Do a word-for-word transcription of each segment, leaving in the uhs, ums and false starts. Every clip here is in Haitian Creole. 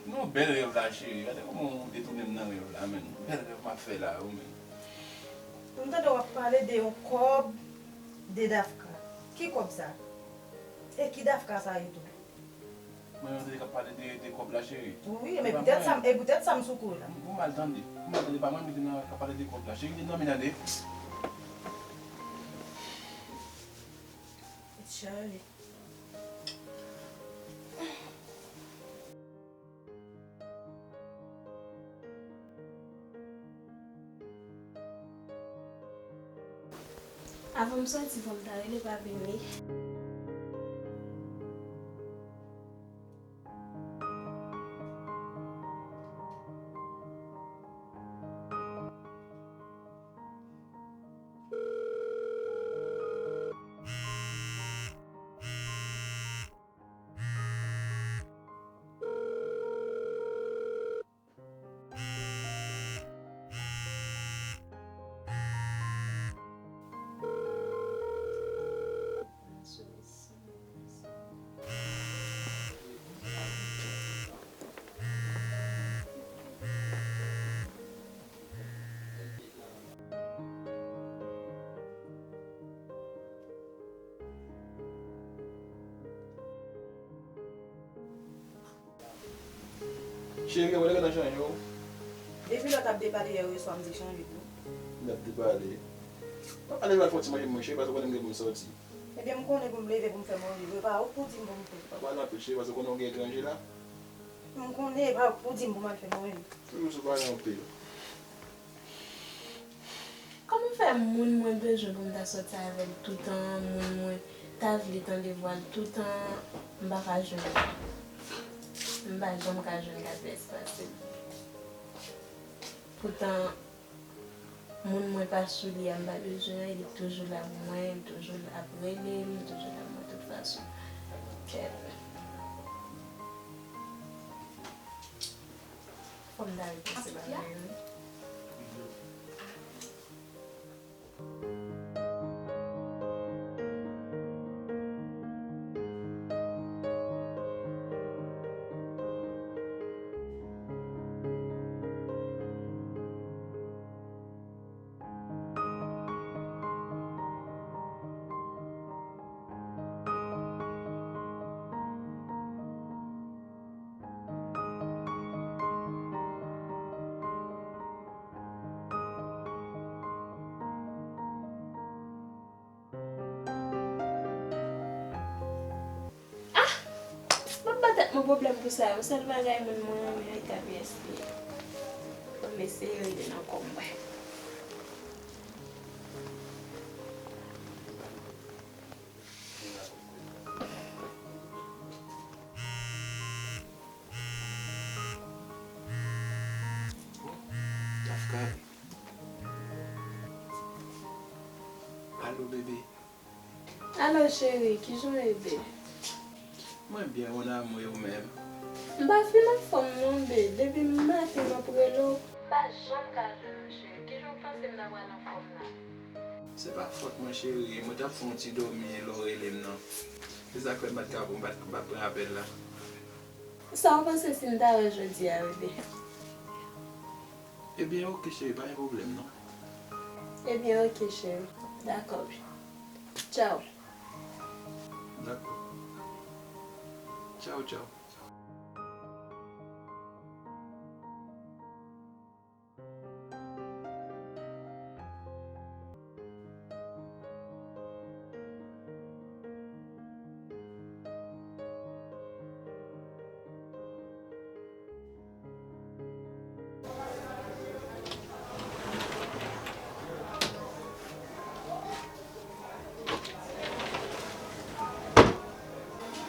Non, bèl rèv la, cheri. Gade kòman ou detounen m nan rèv la, menn. Bèl rèv m ap fè la, wi, menn. M tande w ap pale de yon kòb de Dafka. Ki kòb sa? E ki Dafka sa ye tou? Mwen menm tande k ap pale de, de kòb la, cheri. Wi, men poutèt sa, e poutèt sa m sou kou la. Bon, m mal tande. M mal tande, pa mwen menm ki te nan k ap pale de kòb la. Cheri, te nan men tande. Tèt chaje. Avan m soti, fò m ta rele papi m wi. Cheri, ou gentan chanje w? Depi lè w t ap depale yè oswa m di chanje tou. M t ap depale. Papa leve al fè yon ti manje pou mwen, cheri, paske ou konnen m gen pou m soti. Ebyen, m konnen pou m leve pou m fè manje. E pa ou k pou di m pou m fè. Pa pale anpil, cheri, paske ou konnen ou gen etranje la. M konnen, e pa ou k pou di m pou m al fè manje. Toujou sou pale anpil. Kòman fè moun mwen bezwen pou m ta sòti avè l toutan, moun mwen ta vle tande vwa l toutan, m pa ka jwenn li. M pa janm ka jwenn Kapès pase l. Poutan, moun mwen pa sou li a, m pa bezwen l, li toujou la pou mwen, li toujou la ap rele m, li toujou la pou mwen tout fason. Kèt. Fò m ta repanse bagay yo wi. Ah! M ap ba tèt mwen pwoblèm pou sa yo. Sèl bagay moun mwen renmen, e K P S li ye. Fò m eseye rete nan kò m wè. Dafka. Alo, bebe. Alo, cheri, kijan w ye, bebe? Mwen byen, mon amour, e ou menm? M pa fin anfòm non, bebe. Depi maten m ap rele w. M pa janm ka jwenn ou, cheri. Kijan w panse m ta pral anfòm la? Se pa fòt mwen, cheri. Mwen t ap fè yon ti dòmi lè w rele m nan. Se sa k fè m pa t ka, m pa t, m pa t pran apèl la. Sa w panse si n ta wè jodi a, bebe? Ebyen, oke, cheri, pa gen pwoblèm, non. Ebyen, oke, cheri. Dakò, wi. Tchaw. Dakò. Tchaw, tchaw.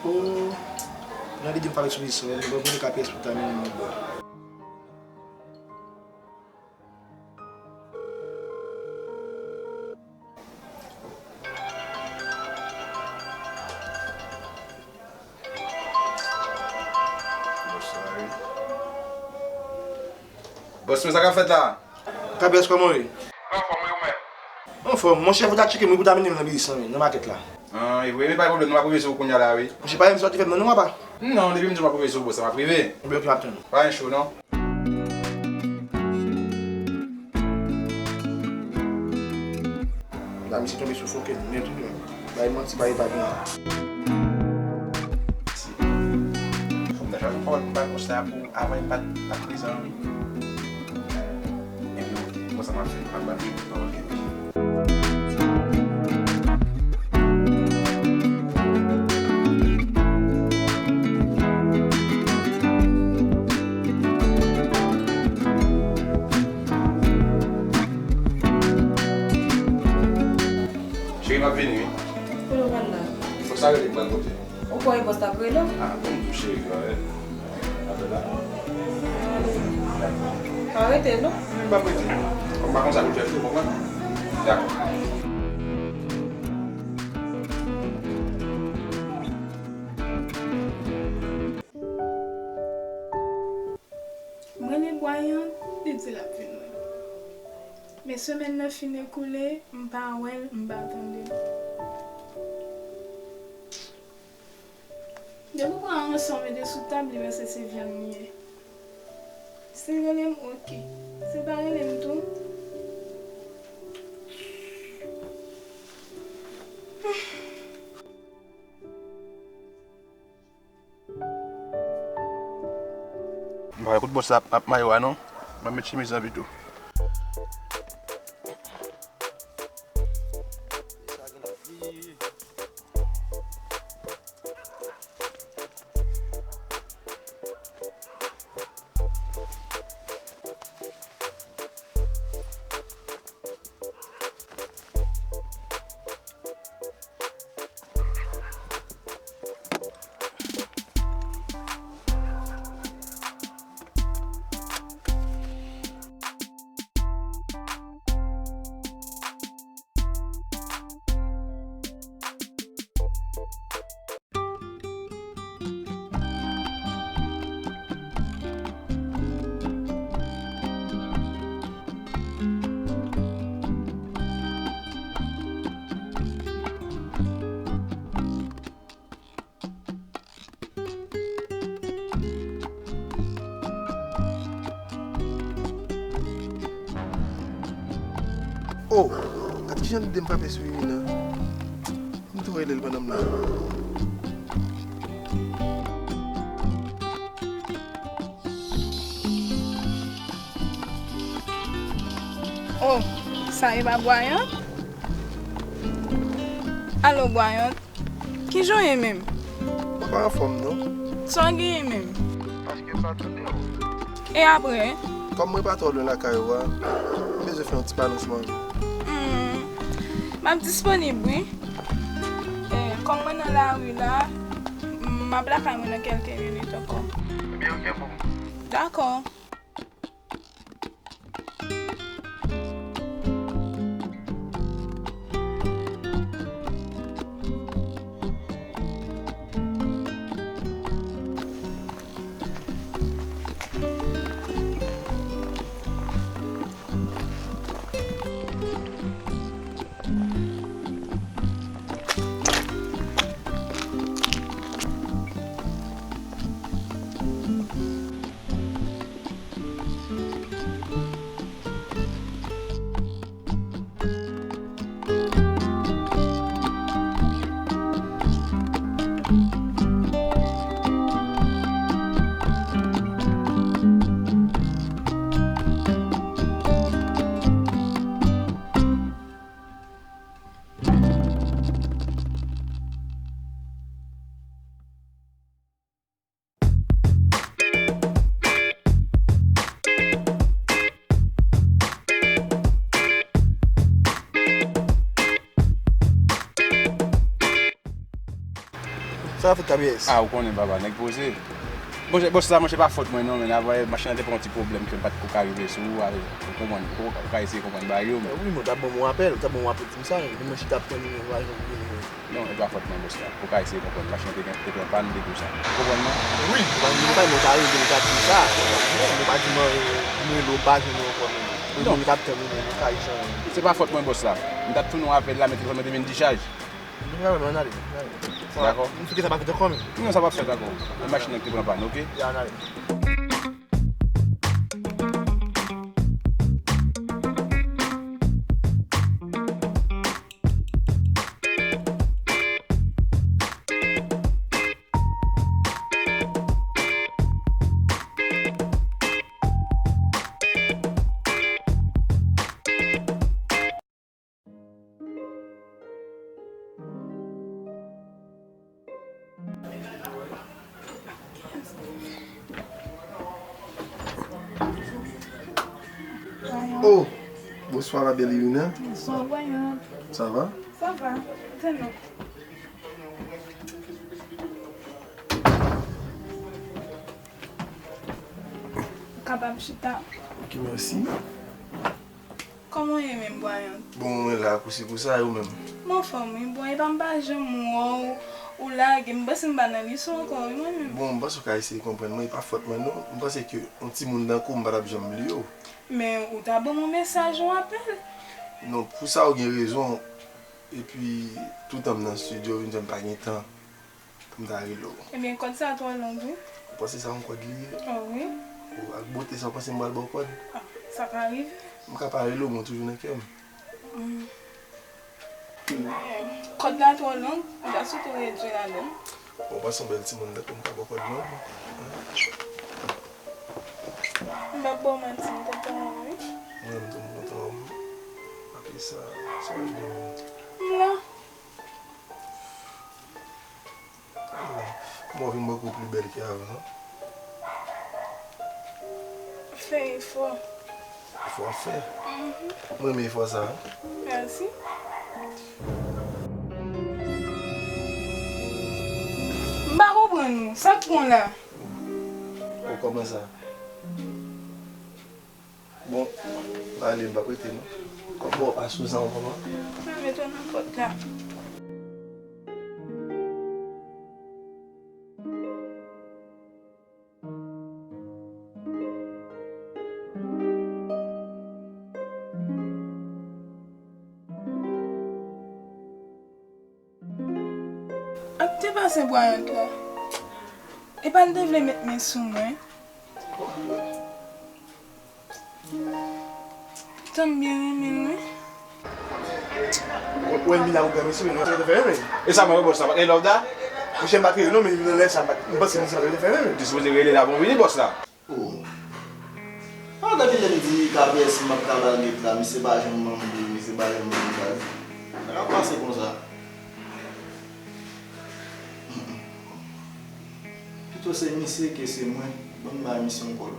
Oh, nan lide m pale sou li sa, mwen mande K P S pou ta mennen mwen bò. Bòs mwen, sa k ap fèt la? K P S, kòman w ye? Anfòm, wi, ou menm? Anfòm. Monchè, fò w ta tcheke m wi pou w ta mennen m nan biznis lan, wi, nan makèt la. Ah, e vre, men pa gen pwoblèm, non, m ap rive sou ou kounye a la, wi. Monchè, pa janm sòti fè m non, non, papa. Non, depi m di w m ap rive sou bòs la, m ap rive. Ebyen, ok, m ap tann ou. Pa gen cho, non. La, misye tonbe sou foke nèt, wi, menm. Bay manti, bay pa gen. Si. Fò m ta chwazi pawòl pou m bay konsa pou avan m pa t ap prezan, wi. Epi, konsa m ap fè, m ap bay pawòl kenbe. Cheri, m ap vini, wi. Kote w pral la? Fòk sa rele m pral kote. Ou kwè bòs la ap rele w? Ah, bon, m tou cheri, wi. Apre la. Pa rete, non? M pa rete. Kòm pa konsa pou l fè tou, konprann? Dakò. M rele Bwayan, li di l ap vin wè m. Men semèn nan fin ekoule, m pa wè l, m pa tande l. Depi w pran ranson w mete sou tab, li panse se vyann li ye. Si l rele m, oke. Si l pa rele m tou. M pa wè kote bòs la ap, ap mayo a non. Mwen met chemiz lan pito. Oh, gad kijan li demfape sou Imina. M tou rele l pandan m la. Oh, sa e pa Bwayan? Alo, Bwayan. Kijan w ye menm? Mwen pa anfòm non. Sa w genyen menm? Paske m pa tande w. E apre? Kòm mwen pa twò lwen lakay ou a, m bezwen fè yon ti balansman. Hmm. M ap disponib wi. E, kòm mwen nan lari la, m ap lakay mwen nan kèlke minit ankò. Ebyen, ok pou mwen. Dakò. Sa w ap fè, K B S? Ah, ou konnen, papa, nèg poze. Bon, bòs la, monchè, pa fòt mwen, non, men avè machin nan te pran yon ti pwoblèm ke m pa t ko ka rive sou, ou konprann, ou ka eseye konprann bagay yo, men. Wi, men w t ap ban m yon apèl, ou t ap ban m yon apèl, di m sa, men mwen chita ap tann ou, men ou pa janm vini. Non, e pa fòt mwen, bòs la. Ou ka eseye konprann. Machin te gen, te gen pann, te tou sa. Ou konprann mwen? Wi, ou pa gen kay, mwen ta rele, mwen ta di sa. Mwen pa di mwen, mwen rele w pa jwenn ou ankò, men. Mwen, non, mwen t ap tann ou, men mwen kay jan. Se pa fòt mwen, bòs la. M t ap tounen w apèl la, men telefòn mwen te vin dichaj. Ann ale, ann ale. Dakò. M sou ke sa pa fèt ankò menm. Non, sa p ap fèt ankò. E machin nan ki te pran pann, oke? Ya, ann ale. Oh, bonsoir la belle Irina. Bonsoir, Brian. Ça va? Ça va. Tande. Ou kapab chita. Ok, merci. Kòman w ye menm, Brian? Bon, mwen la, kousi kousa, e ou menm? M anfòm, wi. Bon, e pa m pa janm wè w, ou lage m. M panse m pa nan leson ankò, wi, mwen menm. Bon, m panse w ka eseye konprann mwen, e pa fòt mwen, non. M panse ke yon timoun tankou w, m pa t ap janm bliye w. Men, ou ta ban m yon mesaj, yon apèl. Non, pou sa, ou gen rezon. Epi, toutan m nan estidyo, vin fè m pa gen tan pou m ta rele w. Ebyen, kòd sa twò long, wi. Ou panse sa yon kòd li ye? Oh, wi. Ou ak bote sa, ou panse m pral ba w kòd? Ah, sa ka rive. M ka pa rele w, men w toujou nan kè m. Mm. Kòd la twò long, ou ta swete w redui l a long. Bon, ou panse yon bèl timoun tankou m ka ba w kòd long? M p ap ba w manti, m kontan wè w, wi. Mwen menm tou, m kontan wè w. Apre sa, sa w vle di m? M la. Kòman w vin bòkò pli bèl ke avan, non? Fè efò. Efò w ap fè? Mhm. Mwen renmen efò sa a. Mèsi. M pa konprann ou. Sa k pran w la? Ou kòmanse. Bon, m ale, m p ap rete non. Kòman w pa sou zan w kòman? Mwen mete w nan pòt la. Ak te pase bwayant la. Epa l te vle met men sou mwen. Poutan m byen renmen l, wi. Ou wè Mina ou gran mesye, men sa te fè renmen. E sa mwen wè bòs la, pa t gen love da? Monchè, m pa t rele non, men nan lè sa, m pa t, m panse misye pa t rele fè renmen. Li sipoze rele l avan w vini bòs la. Oh. Ah, depi lè m di K P S M ap ka ba l get la, misye pa janm ban m de, misye pa janm ban m gaz. Sa ka pase konsa. Pito se misye ke se mwen. Ban m bay misye yon kòl.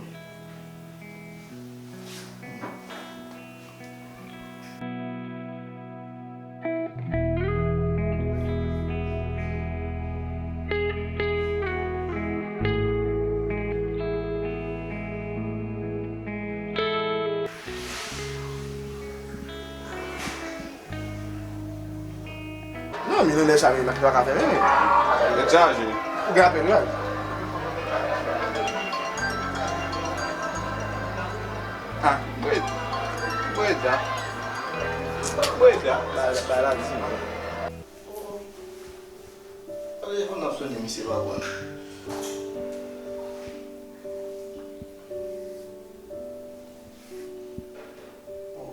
Non, milionè sa, men, pa ka fè menm. Tèt chaje. Ou gen apèl, wi. Ah, Breda. Breda. Breda. Ba, ba, la, di. Telefòn ap sonnen, misye pa pran. Oh.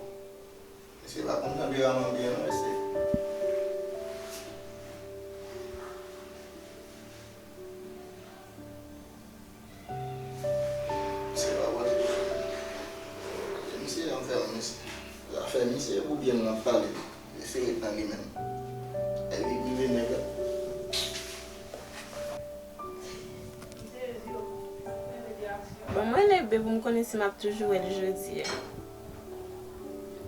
Mesye pa konn tanperaman byen non, mesye. Mesye pa pote. Mesye anfèm, mesye. Zafè misye pou byen l ap pale. Mesye ret nan li menm. Epi rive nèg la. Bon, mwen rele Bebe pou m konnen si m ap toujou wè l jodi a.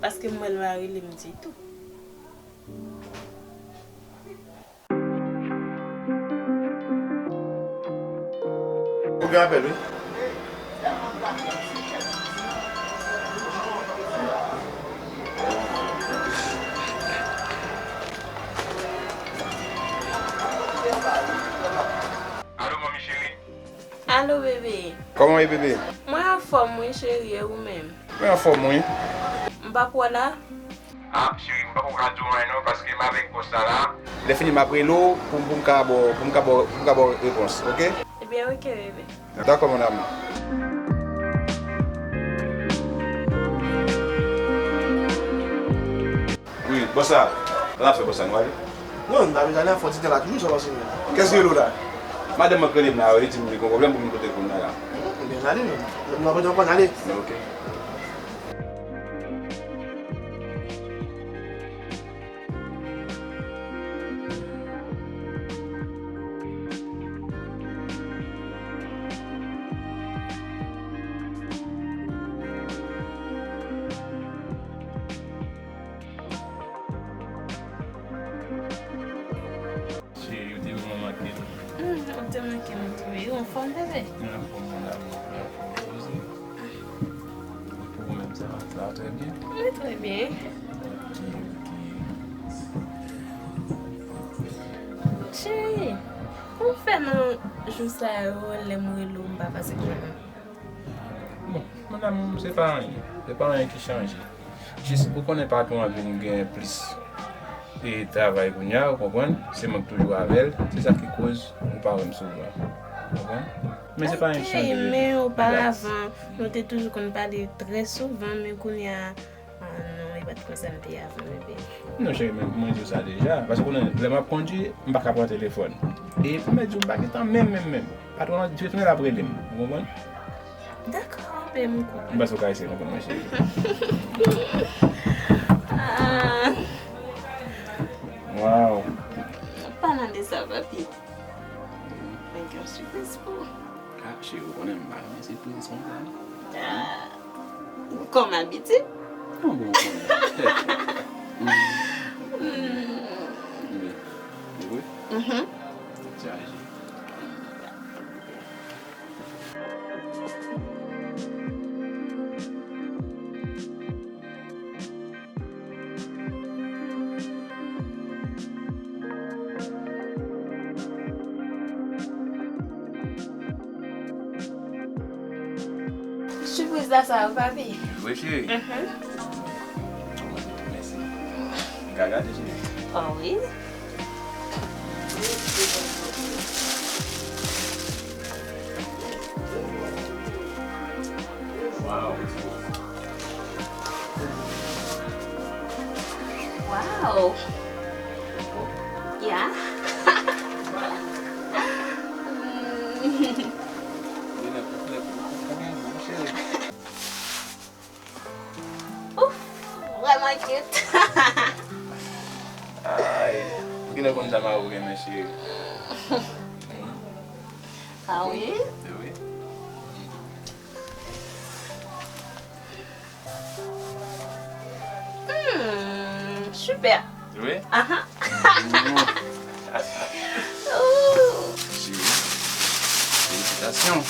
Paske m wè l pa rele m ditou. Ou gen apèl, wi. Alo, manmi cheri. Alo, bebe. Kòman w ye, bebe? Mwen anfòm, wi, cheri, e ou menm? Mwen anfòm, wi. M pa kwè w la? Ah, cheri, m poko ka di w anyen non, paske m avèk bòs la la. Lè fini, m ap rele w pou, pou m ka ba w, pou m ka ba w, pou m ka ba w repons, oke? Ebyen, oke, bebe. Dakò, mon amour. Wi, bòs la. Sa n ap fè, bòs la, nou ale? Non, n pa bezwen ale, fò ti tan la toujou, sa pase menm. Kiyès ki rele w la? Madanm mwen k rele m la, wi, li di m li gon pwoblèm pou m pote pou mwen la. Ebyen, n ale, non. Nou ap pote ankò, n ale. Oke. Cheri, ou te vrèman manke m. Hmm, ou te manke m tou, wi. Ou anfòm, bebe? Mwen anfòm, mon amour. Mwen anfòm, poze. E pou ou menm, sa va? Sa va trè byen? Wi, trè byen. Ok, ok. Cheri, kòman w fè nan jou sa yo, lè m rele w, m pa pase jwenn ou? Bon, mon amour, se pa anyen. Se pa anyen ki chanje. Jis, ou konnen patwon an vin gen plis e travay kounye a, ou konprann? Se mwen k toujou avè l. Se sa ki koz ou pa wè m souvan. Ou konprann? Men se pa yon chanje. Ok, men oparavan, nou te toujou konn pale trè souvan, men kounye a, ah non, e pa t konsa m te ye avan, bebe. Non, cheri, men mwen di w sa deja. Paske ou konnen, lè m ap kondui, m pa ka pran telefòn. E pou mwen di w, m pa gen tan menm, menm, menm. Patwon an, di tounen l ap rele m. Ou konprann? Dakò, bebe, m konprann. M panse w ka eseye konprann mwen, cheri. Ah. Waw. Palan de sa, papi. Mwen gen yon sipriz pou ou. Ah, cheri, ou konnen m pa renmen sipriz konsa. Ah. Kòm abitid. Non, bon, bon. Mm. Mm. Wi. Mhm. Chaje. Sipriz la sa yo, papi. Vre, cheri? Mhm. Mèsi. M ka gade, cheri? Oh wi. Wow. Wow. Yeah. Ouf, vrèman cute. Ay, ou genlè konn sa Maro renmen, cheri. Ah wi? Wi. Hmm, super. Wi? Aha. Mm. Ooh. Cheri, felisitasyon.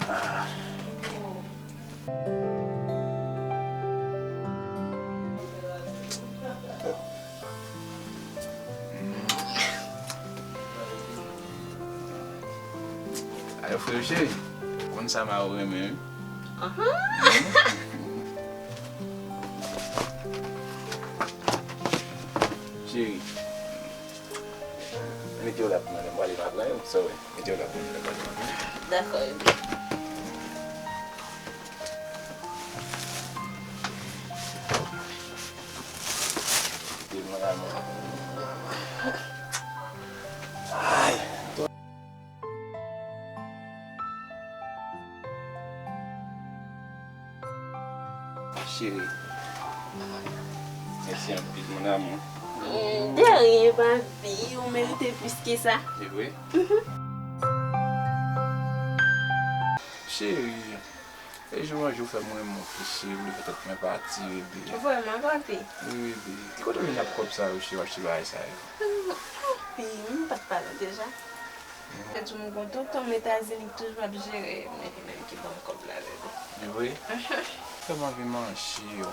Ah. Ayo, frè cheri, konn sa Maro renmen, wi. Ahan. Cheri, mete yo la pou mwen, m prale m ap pran yo, sorry. Mete yo la pou mwen, m prale m ap pran yo. Dakò, bebe. Ay. Cheri. Mèsi anpil, mon amour. Mm, de rien, papi. Ou merite plis ke sa. Se vre? Mhm. Cheri. E jou an jou fè m renmen w plis, cheri, petèt mwen pati, bebe. Vrèman, papi? Wi, bebe. Ki kote w jwenn ap kòb sa yo, cheri, w achte bagay sa yo? Hmm, papi, m pa t pale w deja. Mwen di w m gon tonton m Etazini k toujou ap jere m, e li menm ki ban m kòb la, bebe. Li vre? Mhm. Fè m anvi manje yo.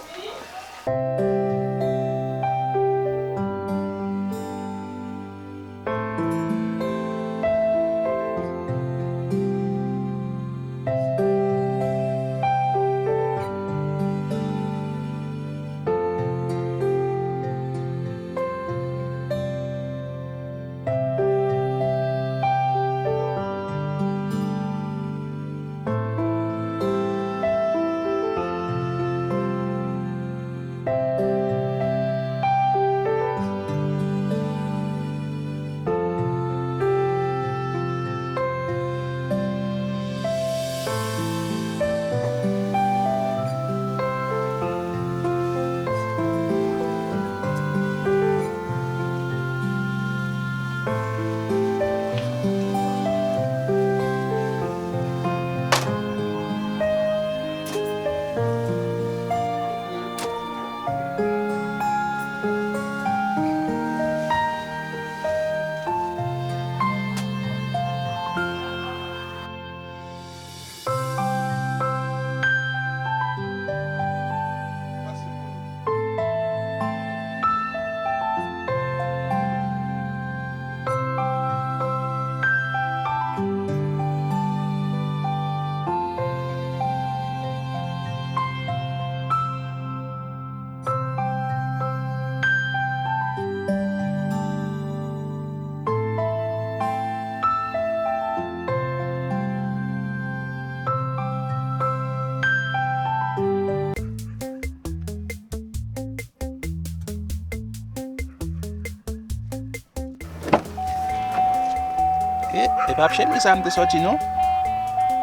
E, e pa ap chemiz sa m te sòti non.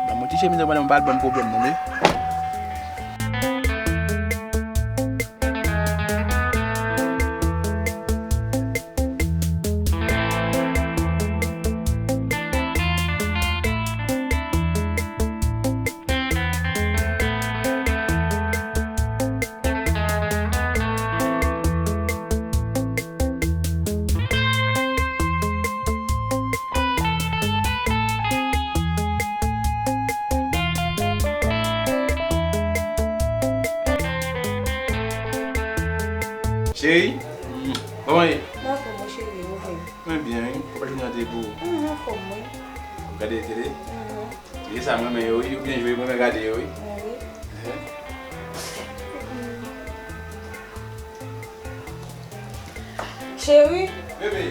Ban m yon ti chemiz la pandan m pral ban m pwoblèm nan wi. Cheri, kòman ye? Mwen anfòm wi cheri, ou menm? Mwen byen wi. Kòman jounen an te ye pou ou? Mwen anfòm wi. W ap gade tele? Mhm. Tele sa mwen renmen yo wi, ou byen jwe, mwen renmen gade yo wi. Mwen wi. Ehe. Cheri. Bebe.